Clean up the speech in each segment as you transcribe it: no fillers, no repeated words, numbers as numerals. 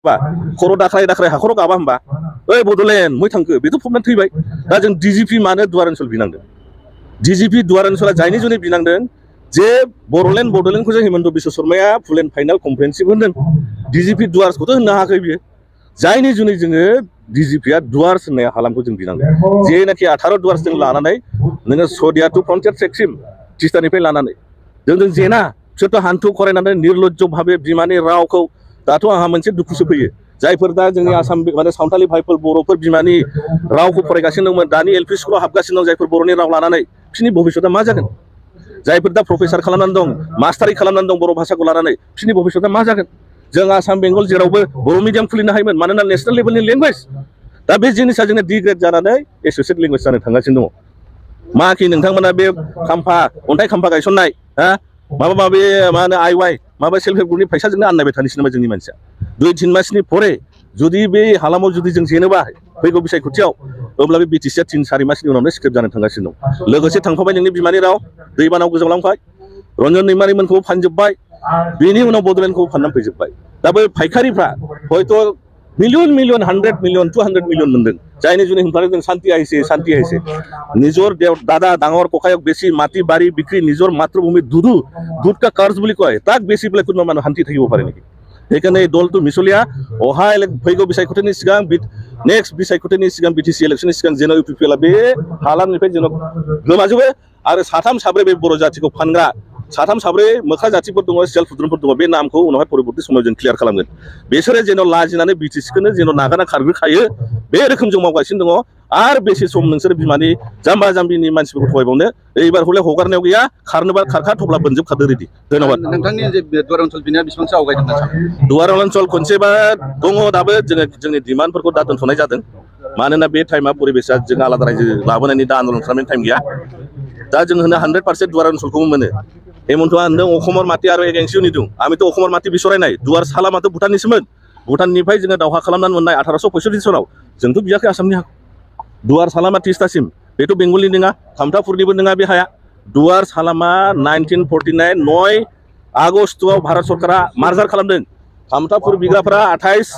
बा खर' दाख्राय दाख्राय हाखर गाबा होमबा ओइ बड'लेण्ड मै थांखो बेथ' फबनानै थैबाय दा जों डिजिपि मानो दुवार ओनसोल बिनांदों डिजिपि दुवार ओनसोला जायनि जुनै बिनांदों जे बड'लेण्डखौ जों हिमन्त बिश्व शर्माया फुल एन्ड फाइनाल कमप्रेहेनसिभ होनदों डिजिपि दुवार्सखौथ' होननो हायाखै बियो जायनि जुनै जोङो डिजिपिया दुवार्स होननाय हालामखौ जों बिनांदों जेनाखि 18 दुवार्स जों लानानै नोङो सदिया टु फ्रन्टियार ट्रेकसिम तिस्तानिफ्राय लानानै जों जेना बिसोरथ' हान्थु खरायनानै निर्लज्ज भाबे बिमानि रावखौ दाथ' आंहा मोनसे दुखुसो फैयो जायफोर दा जोंनि आसाम माने सावथालि भाइफोर बर'फोर बिमानि रावखौ फरायगासिनो दंमोन दानि एलपि स्कुलाव हाबगासिनो दं जायफोर बर'नि राव लानानै बिसोरनि भबिष्यतआ मा जागोन जायफोर दा प्रफेसार खालामनानै दं मास्टारि खालामनानै दं बर' भाषाखौ लानानै बिसोरनि भबिष्यतआ मा जागोन जों आसाम बेंगल जेरावबो बर' मिडियाम खुलिनो हायोमोन मानोना नेसनेल लेभेलनि लेंगुवेज दा बे जिनिसा जोंना डिग्रेड जानानै एस'सियेट लेंगुवेज जानो थांगासिनो दङ माखि नोंथांमोना बे खाम्फा अन्थाइ खाम्फा गायसननाय हा माबा माबि मा होनो आइवाइ माबा सेल्फ हेल्प ग्रुपनि फैसाजोंनो आननायबाय थानोसै नामा जोंनि मानसिया 2-3 मासनि परे जुदि बे हालामाव जुदि जों जेनोबा फैगौ बिसायख'थियाव अब्ला बे बिटिसिआ 3-4 मासनि उनावनो स्क्रिप्ट जानो थांगासिनो दं लोगोसे थांफाबाय नोंनि बिमानि राव दैबानाव गोजावलांबाय रन्जन दैमारिमोनखौ फानजोब्बाय बेनि उनाव बड'लेण्डखौ फाननानै फैजोब्बाय दा बै फायखारिफ्रा हयथ' मिलियन 100 मिलियन 200 মিলিয়ন मोनदों जायनि जुनै हमनानै जों शांति आइसे নিজৰ দাদা ডাঙৰ ককায়ক বেছি মাটি বাৰী বিক্ৰী নিজৰ মাতৃভূমি দুধ কা कर्ज বুলি কয় তাক বেছি পেলাই কোনো মানুহ শান্তি থাকিব পাৰে নেকি সেইকাৰণে এই দলটো মিছলীয়া অহা फैगौ बिसायख'थिनि सिगां नेक्स्ट बिसायख'थिनि सिगां बिटिसि इलेक्शननि सिगां जेन इउपिपिएलआ बे हालामनिफ्राय जेन गोमाजोबो आरो 3-4 बे बर' जाथिखौ फानग्रा 3-4 मोख्रा जातिफोर दङ सेल्फ फुद्रुनफोर दङ बे नामखौ उनावहाय परबर्ती समाव जों क्लियार खालामगोन बिसोरो जेन लाजिनानै बिटिसिखौनो जेन नागारना खारग्रोखायो बे रोखोम जों मावगासिनो दङ आरो बेसे सम नोंसोर बिमानि जाम्बा जाम्बिनि मानसिफोरखौ थगायबावनो एबार हले हगारनायाव गैया खारनोबा खारखा थब्ला बोनजोबखादो रेडि धन्यबाद नोंथांनि जे दुवार ओनसोल बिनाया बेसेबांसो आवगायदों दुवार ओनसोल खनसेबा दङ दाबो जोंनि डिमान्डफोरखौ दा दोनथ'नाय जादों मानोना बे टाइमा परिबेसा जों आलादा रायजो लाबोनायनि दा आन्दलन खालामनायनि टाइम गैया दा जों होनो 100% दुवार ओनसोलखौबो मोनो हेमन्तआ होनदों अखमर माटी आरो एगेंसिनि दं आमिथ' अखमर माटी बिसरायनाय दुवार सालामाथ' भुटाननिसोमोन भुटाननिफ्राय जोङो दावहा खालामनानै मोननाय 1865 सनाव जोंथ' बियाखै आसामनि हाखौ दुवार सालामा तिस्तासिम बेथ' बेंगलनि नङा खामथापुरनिबो नङा बे हाया दुवार सालामा 1949 9 आगस्टआव भारत सरकारा मार्जार खालामदों खामथापुर बिग्राफोरा 28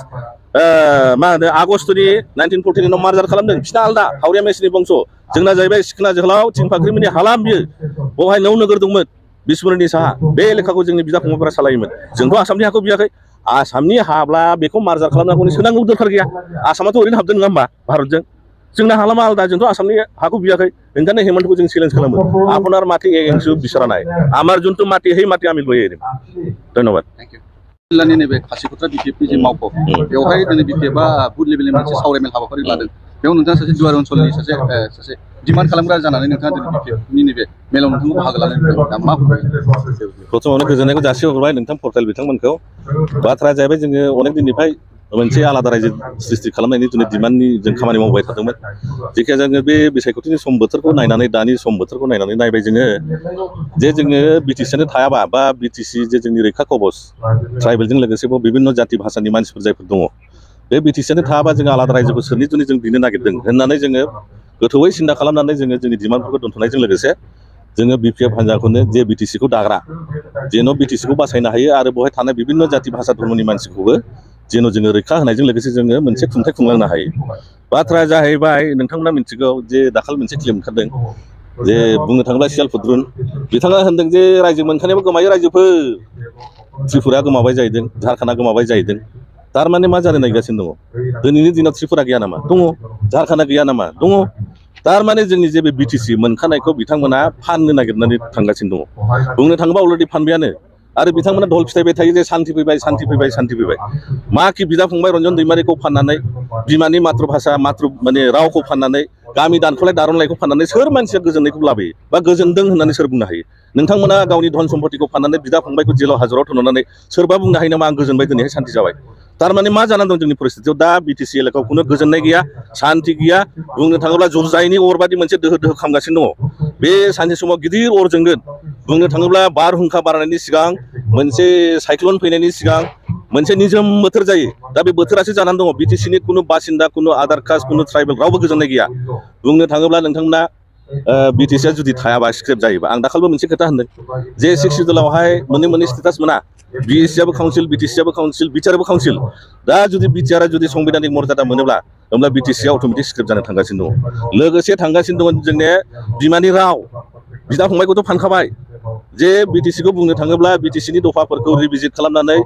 मा होनो आगस्टनि 1949 आव मार्जार खालामदों बिसिना आलदा हावरिया मेसिनि बंस जोंना जाहैबाय सिखोना जोहोलाव थिंफाख्रिमोननि हालाम बियो बेवहाय 9 नोगोर दंमोन बिस्मुरिनि साहा बे एलेखाखौ जोंनि बिदा फंबायफोरा सालायोमोन जोंथ' आसामनि हाखौ बियाखै आसामनि हाब्ला बेखौ मार्जार खालामनांगौनि सोनांगौ दरखार गैया आसामाथ' ओरैनो हाबदों नङा होमबा भारतजों जोंना हालामा आलदा जोंथ' आसामनि हाखौ बियाखै ओंखायनो हेमन्तखौ जों चेलेन्ज खालामो आपनार माटी एगेंसु बिसरा नाय आमार जुनतु माटी है माटी आमिल बये धन्यबाद जिल्लानि नैबे खासिखत्रा बिपिएफनि जे मावख' बेवहाय दिनै बिपिएफआ बुथ लेभेलनि मोनसे सावरायमेल हाबाफारि लादों बेयाव नोंथाङा सासे दुवार ओनसोलनि सासे डिमान्ड खालामग्रा जानानै नोंथाङा दिनै बिपिएफनि नैबे मेलाव नोंथांखौ बाहागो लानाय मा प्रथमावनो गोजोननायखौ जासिहरबाय नोंथां पर्टेल बिथांमोनखौ बाथ्राया जाहैबाय जोङो अनेक दिननिफ्राय मोनसे आलादा रायजो सृष्टि खालामनायनि जोंनि डिमान्डनि जों खामानि मावबाय थादोंमोन जेखिया जोङो बे बिसायख'थिनि सम बोथोरखौ नायनानै दानि सम बोथोरखौ नायनानै नायबाय जोङो जे जोङो बिटिसिआनो थायाबा बा बिटिसि जे जोंनि रैखा कबच ट्राइबेलजों लोगोसे बिभिन्न जाति भाषानि मानसिफोर जायफोर दङ बे बिटिसिआनो थायाबा जोङो आलादा रायजोखौ सोरनि जुनै जों बिनो नागिरदों होननानै जोङो गोथौयै सिन्था खालामनानै जोङो जोंनि डिमान्डफोरखौ दोनथ'नायजों लोगोसे जोङो बिपिएफ हान्जाखौनो जे बिटिसिखौ दाग्रा जेन' बिटिसिखौ बासायनो हायो आरो बेवहाय थानाय बिभिन्न जाति भाषा धर्मनि मानसिखौबो जेन' जोङो रैखा होनायजों लोगोसे जोङो मोनसे खुंथाय खुंलांनो हायो बाथ्राया जाहैबाय नोंथांमोना मिथिगौ जे दाखालि मोनसे क्लेम ओंखारदों जे बुंनो थाङोब्ला सियाल फुद्रुन बिथाङा होनदों जे रायजो मोनखानायाबो गोमायो रायजोफोर त्रिपुराया गोमाबाय जाहैदों झारखान्डआ गोमाबाय जाहैदों थारमाने मा जानो नागिरगासिनो दङ दिनैनि दिनाव त्रिपुरा गैया नामा दङ झारखान्डआ गैया नामा दङ थारमाने जोंनि जे बे बिटिसि मोनखानायखौ बिथांमोना फाननो नागिरनानै थांगासिनो दङ बुंनो थाङोबा अलरेडि फानबायानो आरो बिथांमोना ढल फिथाइबाय थायो जे शान्ति फैबाय शान्ति फैबाय शान्ति फैबाय मा कि बिदा फंबाय रन्जन दैमारिखौ फाननानै बिमानि मातृभाषा माने रावखौ फाननानै गामि दानख'लाय दारनलायखौ फाननानै सोर मानसिया गोजोननायखौ लाबोयो बा गोजोनदों होननानै सोर बुंनो हायो नोंथांमोना गावनि धन सम्पतिखौ फाननानै बिदा फंबायखौ जेलाव हाजराव थुननानै सोरबा बुंनो हायो नामा आं गोजोनबाय दिनैहाय शान्ति जाबाय थारमाने मा जानानै दं जोंनि परिस्थितियाव दा बिटिसि एलेकायाव खुनु गोजोननाय गैया शान्ति गैया बुंनो थाङोब्ला जुजाइनि अर बादि मोनसे दोहो दोहो खामगासिनो दङ बे सानसे समाव गिदिर अर जोंगोन बुंनो थाङोब्ला बारहुंखा बारनायनि सिगां मोनसे साइक्लन फैनायनि सिगां मोनसे निजोम बोथोर जायो दा बे बोथोरासो जानानै दङ बिटिसिनि खुनु बासिन्दा खुनु आदार कास्ट खुनु ट्राइबेल रावबो गोजोननाय गैया बुंनो थाङोब्ला नोंथांमोना बिटिसिआ जुदि थायाबा स्क्रिप्ट जायोबा आं दाखालिबो मोनसे खोथा होनदों जे 6 सिडुलावहाय मोननै स्टेटास मोना बिएससिआबो काउन्सिल बिटिसिआबो काउन्सिल बिटिआरबो काउन्सिल दा जुदि बिटिआरआ जुदि संबिधानिक मर्यादा मोनोब्ला होमब्ला बिटिसिआ अट'मेटिक स्क्रिप्ट जानो थांगासिनो दङ लोगोसे थांगासिनो दङ जोंनि बिमानि राव बिदा फंबायखौथ' फानखाबाय जे बिटिसिखौ बुंनो थाङोब्ला बिटिसिनि दफाफोरखौ रिभिजिट खालामनानै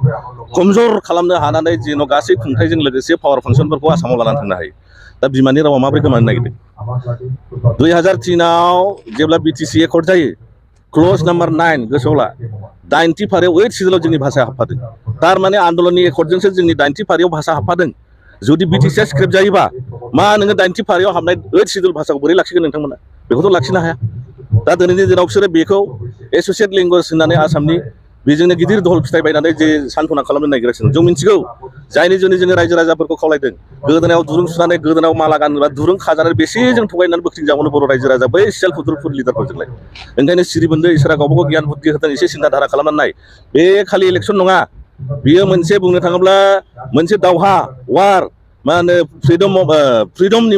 कमजर खालामनो हानानै जेन' गासै खुंथायजों लोगोसे पावार फांसनफोरखौ आसामाव लानानै थांनो हायो दा बिमानि रावा माबोरै गोमानो नागिरदों 2003 जेब्ला बिटिसि एकर्ड जायो क्लज नाम्बार 9 गोसोआव ला 90 फारियाव 8 सिडुलाव जोंनि भाषाया हाबफादों थारमाने आन्दलननि एकर्डजोंसो जोंनि 90 फारियाव भाषा हाबफादों जुदि बिटिसिआ स्क्रिप्ट जायोबा मा नोङो 90 फारियाव हाबनाय 8 सिडुल भाषाखौ बोरै लाखिगोन नोंथांमोना बेखौथ' लाखिनो हाया दा दिनैनि दिनाव बिसोरो बेखौ एस'सियेट लेंगुवेज होननानै आसामनि बेजोंनो गिदिर दहल फिथाइ बायनानै जे सानथना खालामनो नागिरगासिनो जों मिथिगौ जायनि जुनै जोङो रायजो राजाफोरखौ खावलायदों गोदोनायाव दुरुं सुनानै गोदोनायाव माला गानोबा दुरुं खाजानानै बेसे जों थगायनानै बोख्थिं जाबावनो बर' रायजो राजा बै सियाल फुद्रुफोर लिडारफोरजोंलाय ओंखायनो सिरिबोन्दो इसोरा गावबा गाव गियान बुद्धि होदों एसे सिन्था धारा खालामनानै नाय बे खालि इलेक्सन नङा बियो मोनसे बुंनो थाङोब्ला मोनसे दावहा वार मा होनो फ्रिडमनि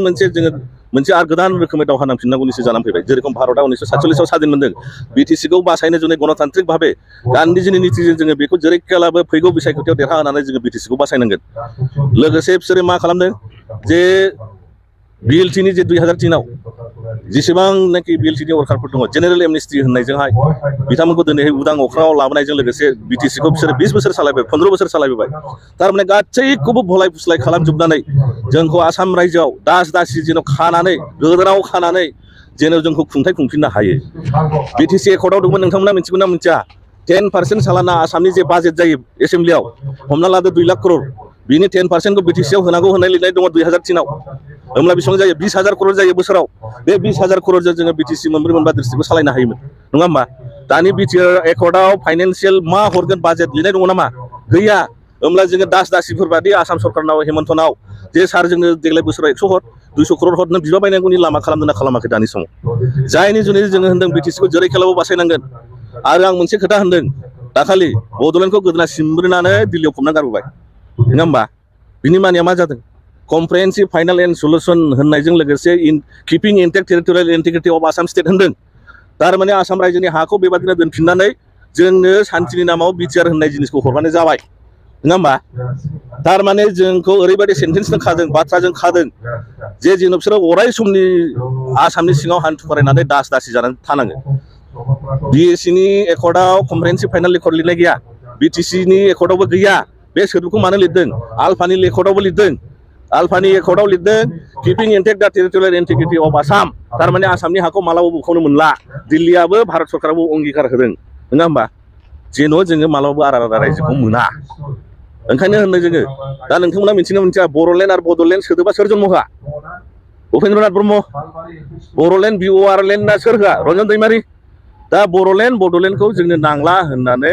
मोनसे आरो गोदान रोखोमै दावहा नांफिननांगौनिसो जानानै फैबाय जेरेखम भारतआ 1947 स्वाधीन मोनदों बिटिसिखौ बासायनो जुनै गणतान्त्रिक भाबे गान्धीजिनि नीतिजों जोङो बेखौ जेरैखियाब्लाबो फैगौ बिसायख'थियाव देरहाहोनानै जोङो बिटिसिखौ बासायनांगोन लोगोसे बिसोरो मा खालामदों जे बिएलटिनि जे 2003 जेसेबांनाखि बिएलटिनि वर्कारफोर दङ जेनेरेल एमनेस्टि होननायजोंहाय बिथांमोनखौ दिनैहाय उदां अख्राङाव लाबोनायजों लोगोसे बिटिसिखौ बिसोरो 20 बोसोर सालायबाय 15 बोसोर सालायबोबाय थारमाने गासैखौबो भलाय फुस्लाय खालामजोबनानै जोंखौ आसाम रायजोआव दास दासि जेन' खानानै गोदोनाव खानानै जेन' जोंखौ खुंथाय खुंफिननो हायो बिटिसि एकर्डआव दंमोन नोंथांमोना मिथिगौ ना मिथिया 10% सालाना आसामनि जे बाजेट जायो एसेम्ब्लियाव हमना लादो 2 लाख करोड़ बिनि 10%खौ बिटिसिआव होनांगौ होननाय लिरनाय दङ 2003 होमब्ला बेसेबां जायो 20,000 करोड़ जायो बोसोराव बे 20,000 करोड़जों जोङो बिटिसि मोनब्रै मोनबा डिस्ट्रिक्टखौ सालायनो हायोमोन नङा होमबा दानि बिटिआर एकर्डआव फाइनान्सियेल मा हरगोन बाजेट लिरनाय दङ नामा गैया होमब्ला जोङो दास दासिफोर बादि आसाम सरकारनाव हेमन्तनाव जे सार जोङो देग्लाय बोसोराव 100 हर 200 करोड़ हर नों बिबा बायनांगौनि लामा खालामदों ना खालामाखै दानि समाव जायनि जुनै जोङो होनदों बिटिसिखौ जेरैखियाब्लाबो बासायनांगोन आरो आं मोनसे खोथा होनदों दाखालि बड'लेण्डखौ गोदोना सिमब्रोनानै दिल्लीयाव फबना गारबोबाय नङा होमबा बिनि मानिया मा जादों कमप्रेहेन्सिभ फाइनाल एन्ड सलुसन होननायजों लोगोसे keeping intact territorial integrity of Assam state होनदों थारमाने आसाम रायजोनि हाखौ बेबादिनो दोनफिननानै जोंनो सान्थिनि नामाव बिटिआर होननाय जिनिसखौ हरबानो जाबाय नङा होमबा थारमाने जोंखौ ओरैबायदि सेन्टेन्सजों खादों बाथ्राजों खादों जे जेन' बिसोरो अराय समनि आसामनि सिङाव हान्थु फरायनानै दास दासि जानानै थानाङो बिएससिनि एकर्डआव कमप्रेहेन्सिभ फाइनाल एकर्ड लिरनाय गैया बिटिसिनि एकर्डआवबो गैया बे सोदोबखौ मानो लिरदों आलफानि एकर्डआवबो लिरदों आलफानि एकर्डआव लिरदों किपिं इन्टेक्ट दा टेरिटरियेल इन्टिग्रिटि अफ आसाम थारमाने आसामनि हाखौ मालाबाबो बुखावनो मोनला दिल्लीयाबो भारत सरकाराबो अंगिकार होदों नङा होमबा जेन' जोङो मालाबाबो आलादा रायजोखौ मोना ओंखायनो होनदों जोङो दा नोंथांमोना मिथिनो मोनथिया बर'लेण्ड आरो बड'लेण्ड सोदोबा सोर जन्म होआ उपेन्द्रनाथ ब्रह्म बर'लेण्ड बिअआरलेण्डआ सोर होआ रन्जन दैमारि दा बर'लेण्ड बड'लेण्डखौ जोंनो नांला होननानै